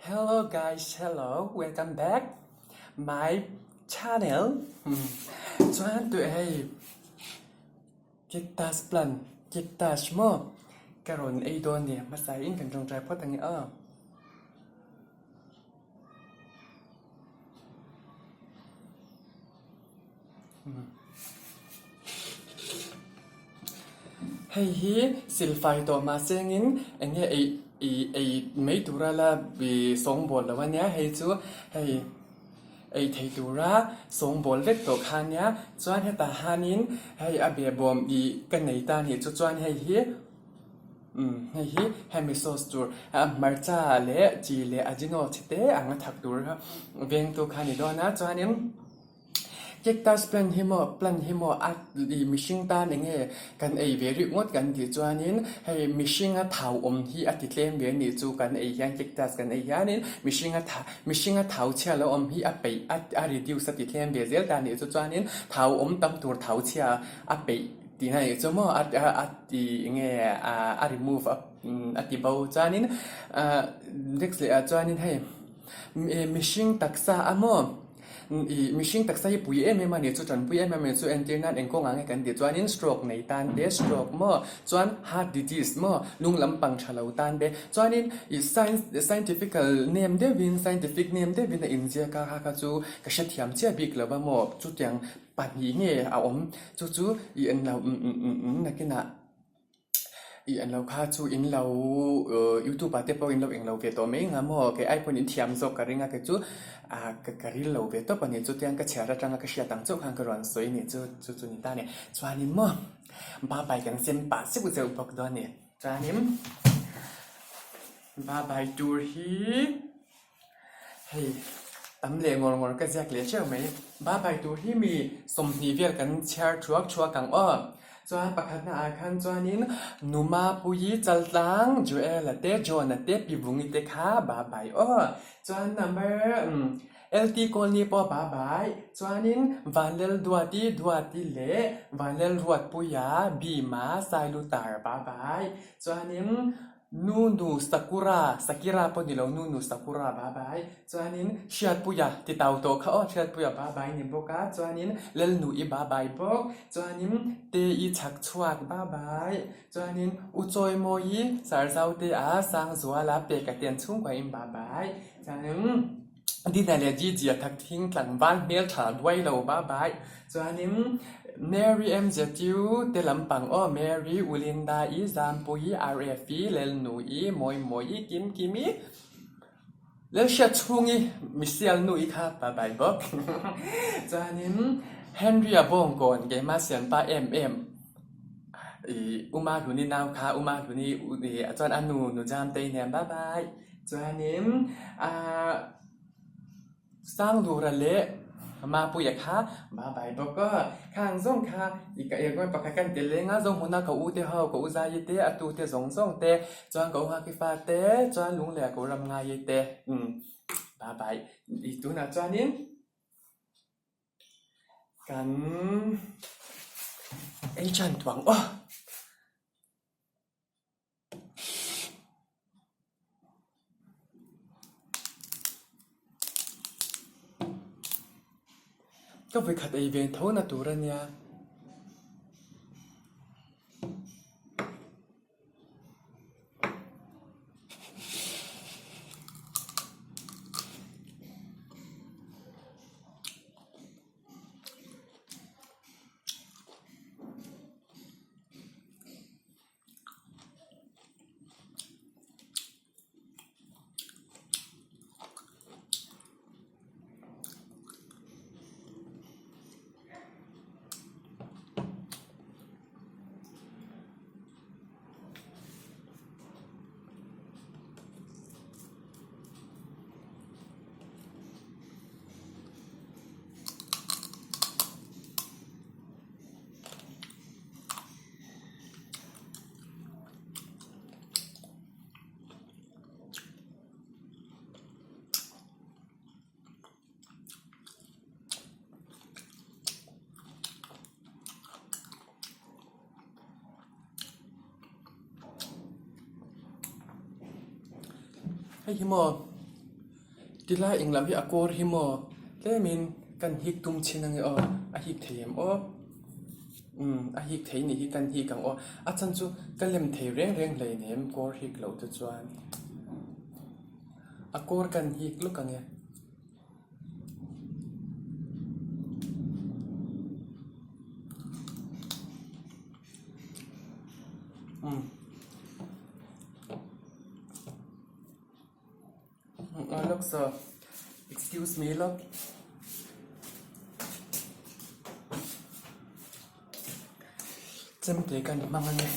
Hello guys, hello, welcome back my channel. Chuan tu hei cactus plant, cactus maw ka rawn ei dawn ni hmasa in kan tawngtai phawt ang e aw. Hei hi silfai tawh mahsengin eng nge ei ih ei mai tura la ih sawngbawl lo ania hei chu hei ei thei tura sawngbawl vek tawh kha ania chuan hetah hianin hei a behbawm ih ka nei ta anih chu chuan hei hi umm hei hi hemi sauce tur hmarcha leh chi leh ajino chhe te ang a thak tur kha vengtu kha a ni dawn a chuanin. Cactus plant hi maw plant hi maw a ih mihring tan eng nge kan ei ve rih ngawt kan tih chuanin hei mihringa thau awm hi a ti tlem ve anih chu kan ei hian cactus kan ei hianin mihringa tha mihringa thau chhia lo awm hi a peih a a reduce a ti tlem ve zel ta anih chu chuanin thau awm tam tur thau chhia a peih tihna anih chu maw a a ti eng nge a remove a a ti bo chuanin ah next leh ah chuanin hei mihring taksa a maw. Ih mihring taksa hi pui em em a ni chu tanpui em em a ni chu entir nan eng kawngah nge kan tih chuanin stroke nei tan te stroke maw chuan heart disease maw lung lampang tha lo tan te chuanin ih science scientifical name deuhin scientific name deuhin a inziak a kha kha chu ka hrethiam chiah bik lo va maw chutiang pahnih nge a awm chu chu ih englo nakinah. Ih an lo kha chu in lo youtube ah te pawh in lo englo ve tawh mai ang maw kei ai pawhin in thiam zawk ka ring a kei chu ah ka ka ril lo ve tawp a ni chutiang ka chhiar atanga ka hriat ang chauh khan ka rawn sawi a ni chu chu chu ni ta a ni chuanin maw babai kan sem pah zeuh zeuh bawk dawn a ni chuanin babai tur hi. Hei tam leh ngawr ngawr ka ziak leh hreuh mai. Babai tur hi mi 20 vel kan chhiar thuak thuak ang aw. Chuan pakhatna ah khan chuanin Numa Puii Chaltlang Joel-a te John-a te Pi Vungi te kha babai aw. Chuan number LT Kawlni pawh babai. Chuanin Vanlel Duati Duati leh Vanlel Ruatpuia Bima Sailutar babai. Chuanin Nu nu Sakura, Sakira pawh ni lo, Nu nu Sakura ba bai. Chuanin Hriatpuia ti tau tawh kha aw, Hriatpuia ba bai ni bawk a, chuanin Lelnu i ba bai bawk, chuanin Te i chhak chhuak ba bai, chuanin U Chawimawi Sarzaute a Sangzuala pek a tian chhungkua in ba bai, chuanin Dina leh Gigi a thak thing tlangval hmel tha duai lo ba bai. Chuanin Mary MZU te lampang aw Mary, Ulinda i, Zampuii, RF-i, Lelnu-i, Mawimawii, Kimkimi, Lalhriatchhungi, Misialnu-i kha ba bai bawk. Chuanin Henry-a bawngkawn keimah siampa em em i Uma Hluni nau kha Uma Hluni chuan a nu nu Zamtei nen ba bai. Chuanin aaa Sanglura leh Mapuia kha Babai bawk a, khang zawng kha i ka eng pakhat kan tel leng a, zawng hmuna ka u te ho, ka u Zaii te, a tu te zawng zawng te, chuan ka u Nghakifa te, chuan Lungleh ka u Ramngaii te, umm Babai i tunah chuanin kan ei tan tawh ang aw. Ka vawikhat ei ve tho na tur a nia. Hei hi maw. Tilai englam hi a kawr hi maw tlemin kan hik tum chhin ange aw a hik thei em aw umm a hik thei nih hi kan hik ang aw a chhan chu ka lem thei reng reng hleinem kawr hik loh te chuan a kawr kan hik lawk ange. Lawk saw excuse me lawk. Chemte kan hmang a ni.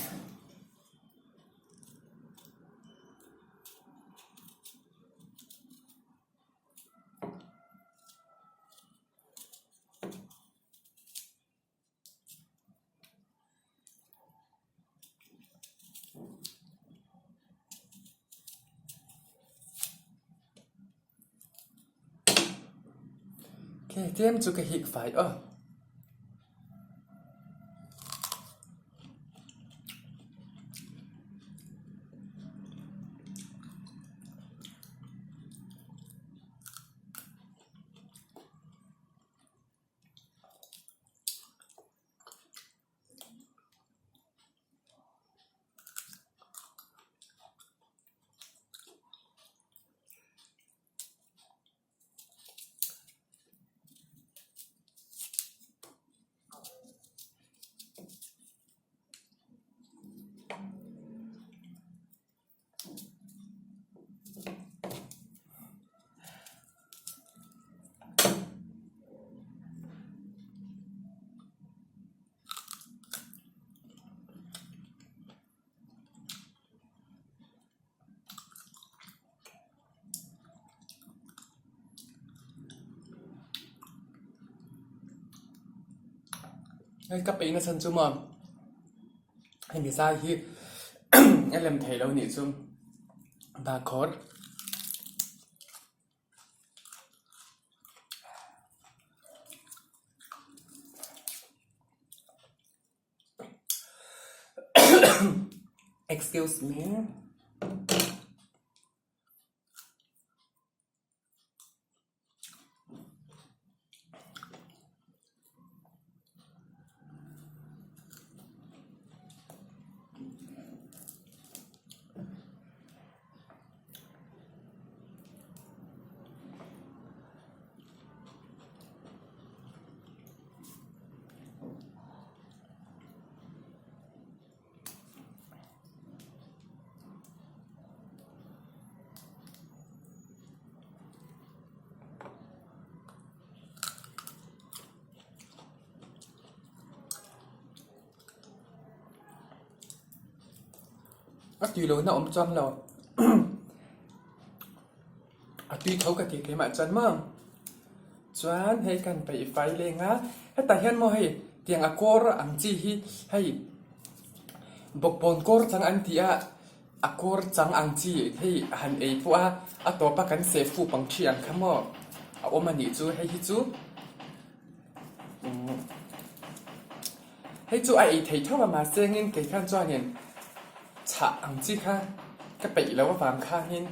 Tlem chu ka hik fai aw. Hei ka peihna chhan chu maw hemi zai hi a lem thei lo nih chu Dakhawr. Excuse me. A tui lohna awm chuang lo a tui tho ka ti keimah chuan maw chuan hei kan peih fai leng a hetah hian maw hei tiang a kawr ang chi hi hei bawkbawn kawr chang an ti a a kawr chang ang chi hei han ei pawh a a tawp a kan seh fup ang thi ang kha maw a awm a nih chu hei hi chu umm hei chu a ei theih tho a mahse engin kei khan chuanin chhah ang chi kha ka peih loh avang khanin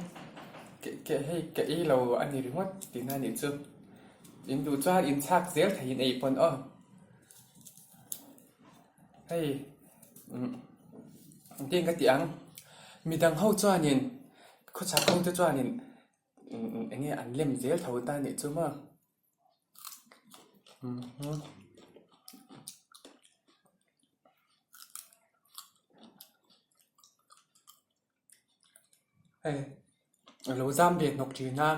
hei ka ei lo a ni ringawt tihna a nih chu in duh chuan in chhak zel theihin ei pawn aw. Hei umm engtin ka tih ang midang ho chuanin khawchhak ho te chuanin umm eng nge an lem zel tho ta anih chu maw umm hei a lo zam ve hnawk thin a.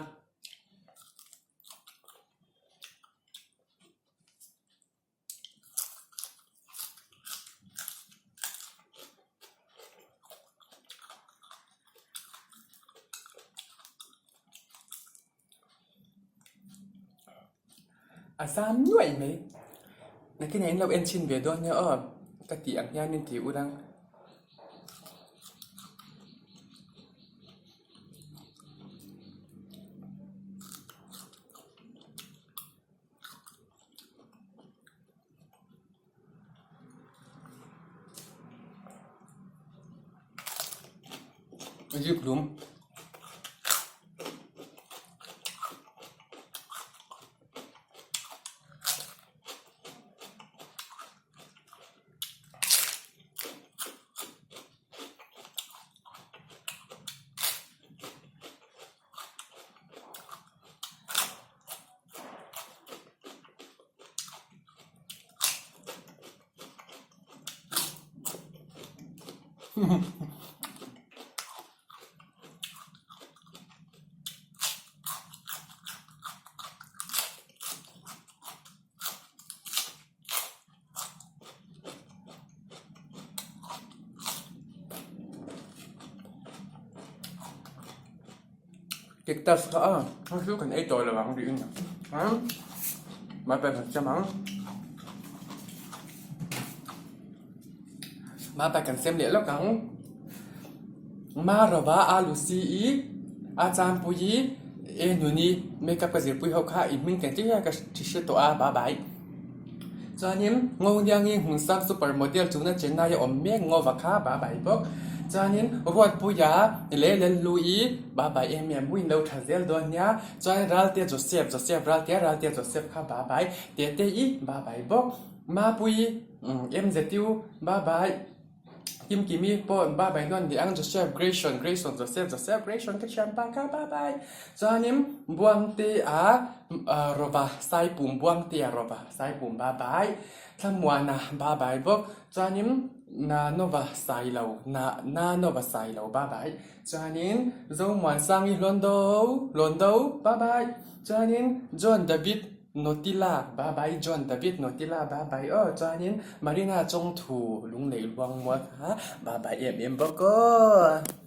A zam nuaih mai nakinah in lo en chhin ve dawn nia aw ka tih ang hian in ti ul ang. Zikhlum. Cactus kha a hei chu kan ei tawh lo ang tiin a mai kan siam ang mai kan siam leh lawk ang Marova a Lucy i a Changpui i e Nuni makeup ka zirpui ho kha i hming teng teng hian ka hre tawh a bye bye. Chuanin Ngoniangi hmunsang super model chungna Chennai a awm mek Ngova kha bye bye bawk. Chuanin Ruatpuia leh Lalhlui bye bye em em buin lo tha zel dawn nia. Chuan Raltea Joseph, Joseph Raltea, Raltea Joseph kha bye bye. Tetei bye bye bawk. Mapuii MZU bye bye. Kim Kimi pawh bye bye nuan ni ang Joseph Grayson Grayson Joseph Joseph Grayson ka thianpa kha bye bye chuanin Buangtea Rawva Saipum Buangtea Rawva Saipum bye bye Thlamuana bye bye bawk chuanin Nanova Sailo Na Nanova Sailo bye bye chuanin Zomuansangi Hlawndo Hlawndo bye bye chuanin John David Notila bye bye John David Notila bye bye aw chuanin Marina Chawngthu lung neih luang mual kha bye bye em em bawk aw.